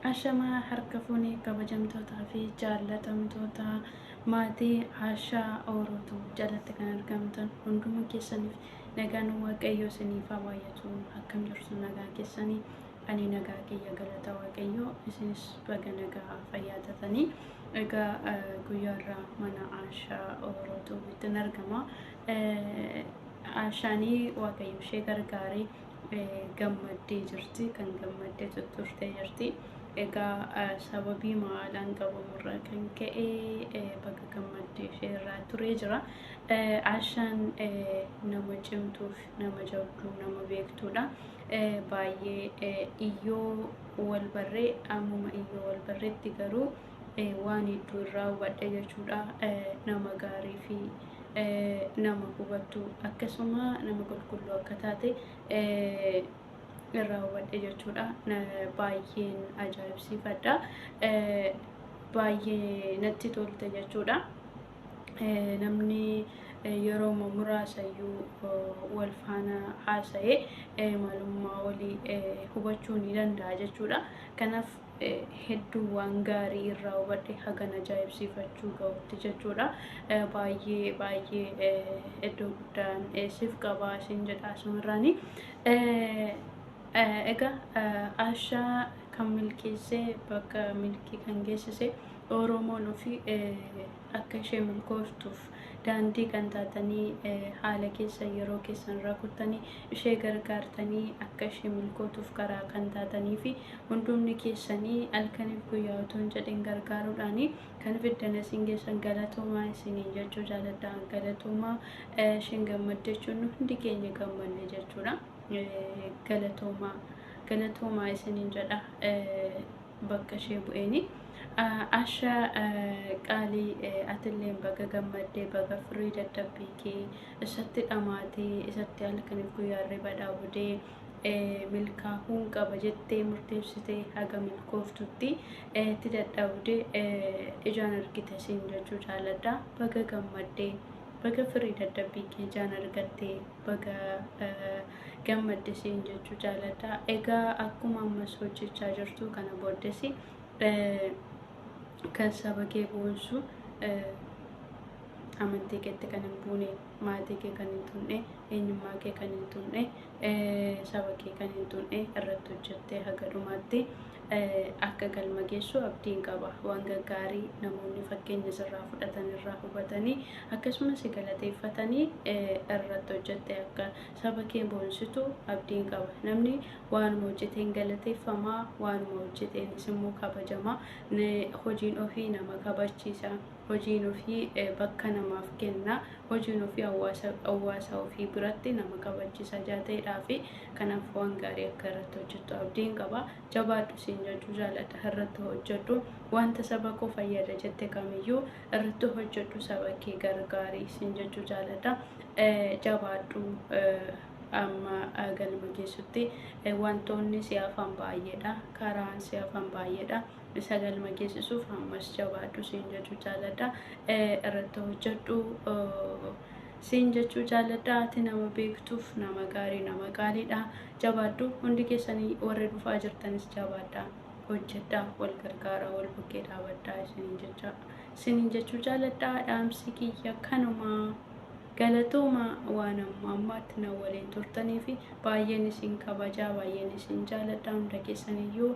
Ashamaa harka fuunee kabajamtootaa fi jaallatamtoota maatii Ashaa Oorootu jalatti kan argamtan hunduma keessaniif nagaan Waaqayyoo isiniif haa baay'atu. Akkam jirtu nagaa keessanii? Ani nagaa kiyya galata Waaqayyoo, isinis baga nagaa fayyaa taatanii. Egaa guyyaa irraa mana Ashaa Oorootuutti argama. Ashaanii Waaqayyo ishee gargaaree gammaddee jirti. Kan gammaddee tutturtee jirti. Egaa sababii maalaan qabamurraa kan ka'e baga gammaddee ishee irraa turee jira. Ashaan nama cimtuuf, nama jabduu, nama beektuudha. Baay'ee iyyoo wal barree, ammuma iyyoo wal barreetti garuu waan hedduu irraa hubadhe jechuudha. Nama gaarii fi nama hubattu, akkasuma nama qulqulluu akka taate irraa hubadhe jechuudha. Baay'een ajaa'ibsiifadha. Baay'ee natti tolte jechuudha. Namni yeroo muraasayyuu wal faana haasa'ee maalummaa walii hubachuu ni danda'a jechuudha. Kanaaf hedduu waan gaarii irraa hubadhe hagan ajaa'ibsiifachuu gahutti jechuudha. Baay'ee baay'ee iddoo guddaan siif qabaa isin jedha asumarraani. Egaa Ashaa kan milkeessee bakka milkii kan geessise Oromoon ofii akka ishee milkooftuuf daandii kan taatanii, haala keessa yeroo keessan rakuttanii ishee gargaartanii akka ishee milkootuuf karaa kan taatanii fi hundumni keessanii halkaniif guyyaa otoo hin jedhin gargaaruudhaani kan fiddan isin geessan galatoomaa isiniin jechuu jaaladha. Galatoomaa, isheen gammadde jechuun hundi keenya gammanne jechuudha. Galatoomaa, galatoomaa isiniin jedha bakka ishee bu'eeni. Ashaa qaalii, atillee baga gammaddee, baga firii dadhabbii kee isatti dhamaatee, isatti halkaniif guyyaa hirriba dhaabdee milkaahuun qaba jettee murteessitee haga milkooftutti itti dadhabdee ijaan argite siin jechuu jaaladha. Baga gammaddee, baga firii dadhabbii kee ijaan argattee, baga gammadde siin jechuu jaaladha. Egaa akkuma ammas hojjechaa jirtu kana booddees kan saba kee boonsu, amantii keetti kan hin buune, maatii kee kan hin tunne, eenyummaa kee kan hin tunne, saba kee kan hin tunne irratti hojjettee haga dhumaatti akka galma geessu abdiin qaba. Waan gaggaarii namoonni fakkeenya sirraa fudhatan irraa hubatanii akkasumas galateeffatanii irratti hojjettee akka saba kee boonsitu abdiin qaba. Namni waanuma hojjeteen galateeffamaa, waanuma hojjeteenis immoo kabajamaa. Hojiin ofii nama kabachiisa. Hojiin ofii bakka namaaf kenna. Hojiin ofii hawaasa ofii biratti nama kabachiisa jaateedhaa fi kanaaf waan gaarii akka irratti hojjettu abdiin qaba. Jabaadhu siin jechuu jaaladha. Irratti hojjedhu. Wanta saba koo fayyada jette kamiyyuu irratti hojjedhu, saba kee gargaarii siin jechuu jaaladha. Jabaadhu, amma galma geessutti wantoonni si hafan baay'eedha. Karaan si hafan baay'eedha. Isa galma geessisuuf ammas jabaadhu siin jechuu jaaladha. Irratti hojjedhu siin jechuu jaaladha. Ati nama beektuuf nama gaarii, nama qaaliidha. Jabaadhu. Hundi keessanii warri dhufaa jirtanis jabaadha. Hojjedhaa, wal gargaara, wal bukkee dhaabadhaa isiniin jechuu jaaladha. Dhaamsi kiyya kanumaa. Galatooma waan amma ammaatti na waliin turtanii fi baay'een isin kabajaa, baay'een isin jaaladha hunda keessaniyyuu,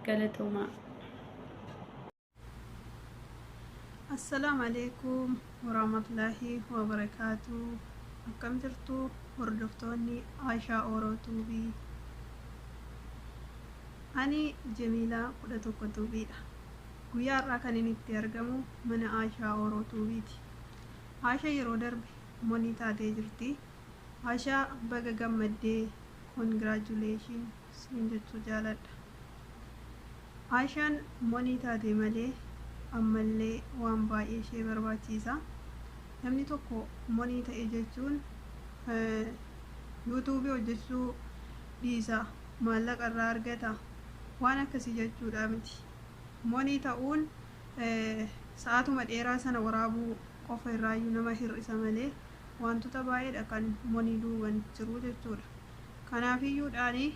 galatooma. Assalaamu alaikum warahmatullaahi wabarakaatu. Akkam jirtu hordoftoonni Aashaa Ooroo Tuubii? Ani Jemiilaa 11 Tuubiidha. Guyyaa har'aa kan inni itti argamu mana Aashaa Ooroo Tuubiiti. Aashaa yeroo darbe monii taatee jirti. Aashaa, baga gammaddee, congratulation siin jechuu jaaladha. Aashaan monii taate malee ammallee waan baay'ee ishee barbaachisa. Namni tokko monii ta'e jechuun yuutuubii hojjechuu dhiisa, maallaqa irraa argata, waan akkasii jechuudha miti. Monii ta'uun sa'aatuma dheeraa sana waraabuu qofa irraayyuu nama hir'isa malee wantoota baay'eedha kan monii duuban jiru jechuudha. Kanaafiyyuudhaani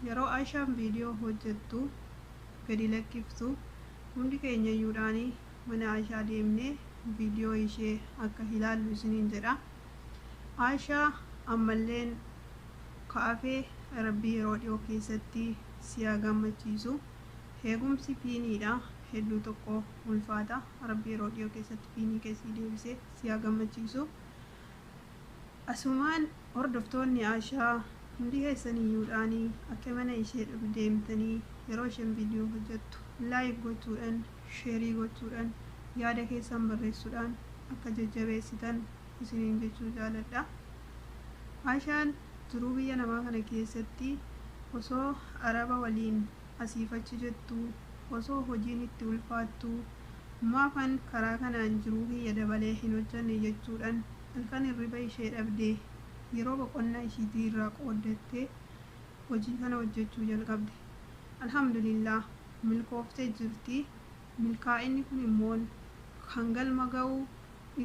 yeroo Aashaan viidiyoo hojjettu gadi lakkiftu hundi keenya iyyuudhaan mana Aashaa deemnee viidiyoo ishee akka ilaallu isiniin jedha. Aashaa ammalleen kaafee Rabbii yeroo dhiyoo keessatti si haa gammachiisu. Eegumsi piiniidha. Hedduu tokko ulfaata. Rabbi yeroo dhiyoo keessatti piinii kee sii deebisee si haa gammachiisu. Asumaan hordoftoonni Aashaa hundi keessan iyyuudhaan akka mana ishee deemtanii yeroo isheen viidiyoo hojjettu like gochuudhaan, sheerii gochuudhaan, yaada keessan barreessuudhaan akka jajjabeessitan isiniin jechuu jaaladha. Aashaan jiruu biyya namaa kana keessatti osoo araba waliin asiif achi jettuu, osoo hojiin itti ulfaattuu, maafan karaa kanaan jiruu kiyya dabalee hin hojjanne jechuudhaan halkan hirriba ishee dhabdee yeroo boqonnaa ishiitii irraa qooddattee hojii kana hojjechuu jalqabde. Alhamdulillah milkooftee jirti. Milkaa'inni kun immoo kan galma ga'u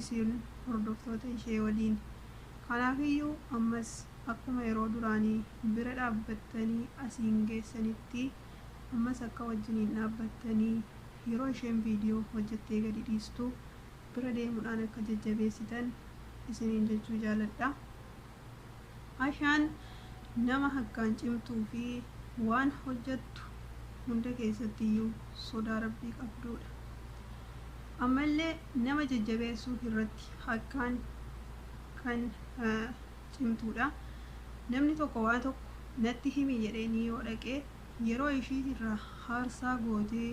isin hordoftoota ishee waliin. Kanaafiyyuu ammas akkuma yeroo duraanii bira dhaabbattanii asiin geessanitti ammas akka wajjiniin dhaabbattanii yeroo isheen viidiyoo hojjettee gadi dhiistu bira deemuudhaan akka jajjabeessitan isiniin jechuu jaaladha. Aashaan nama akkaan cimtuu fi waan hojjettu hunda keessattiyyuu sodaa Rabbii qabduudha. Ammallee nama jajjabeessuu irratti akkaan kan cimtuudha. Namni tokko waan tokko natti himi jedheenii yoo dhaqee yeroo ishii irraa haarsaa gootee,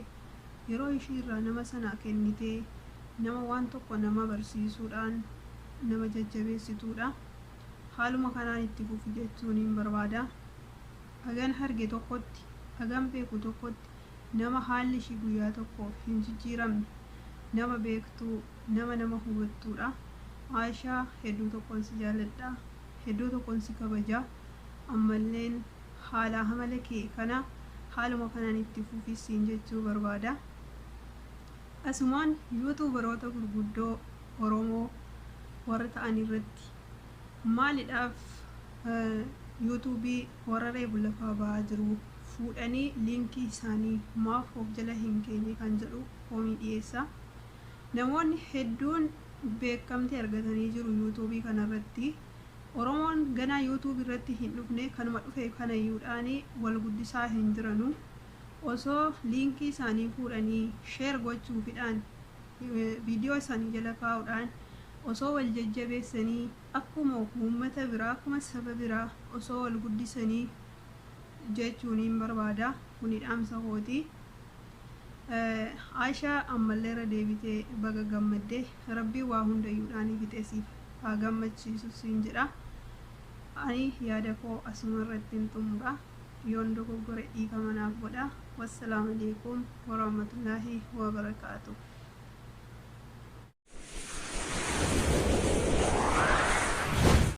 yeroo ishii irraa nama sana kennitee, nama waan tokko nama barsiisuudhaan nama jajjabeessituudha. Haaluma kanaan itti fufi jechuun hin barbaada. Hagan arge tokkotti, hagan beeku tokkotti nama haalli ishii guyyaa tokkoof hin jijjiiramne, nama beektuu, nama nama hubattuudha. Aashaa hedduu tokkoon si jaaladha, hedduu tokkoon si kabaja. Ammalleen haala amala kee kana haaluma kanaan itti fufi siin jechuu barbaada. Asumaan yuutuubaroota gurguddoo Oromoo warra ta'an irratti maalidhaaf yuutuubii warra reefu lafaa ba'aa jiru fuudhanii liinkii isaanii maaf of jala hin keenye kan jedhu komii dhiyeessa. Namoonni hedduun beekamtii argatanii jiru yuutuubii kanarratti. Oromoon ganaa yuutuubii irratti hin dhufne, kanuma dhufe kanayyuudhaan wal guddisaa hin jiranu. Osoo liinkii isaanii fuudhanii sheer gochuufidhaan, viidiyoo isaanii jala kaa'uudhaan osoo wal jajjabeessanii akkuma uummata biraa, akkuma saba biraa osoo wal guddisanii jechuun hin barbaada. Kuni dhaamsa kooti. Aashaa ammallee irra deebitee baga gammaddee, Rabbiin waa hundayyuudhaan fixee siif haa gammachiisu siin jedha. Ani yaada koo asuma irratti hin xumura. Yoon dogoggore dhiifama naaf godha. Wassalaamu alaikum warahmatullaahi wabarakaatuh.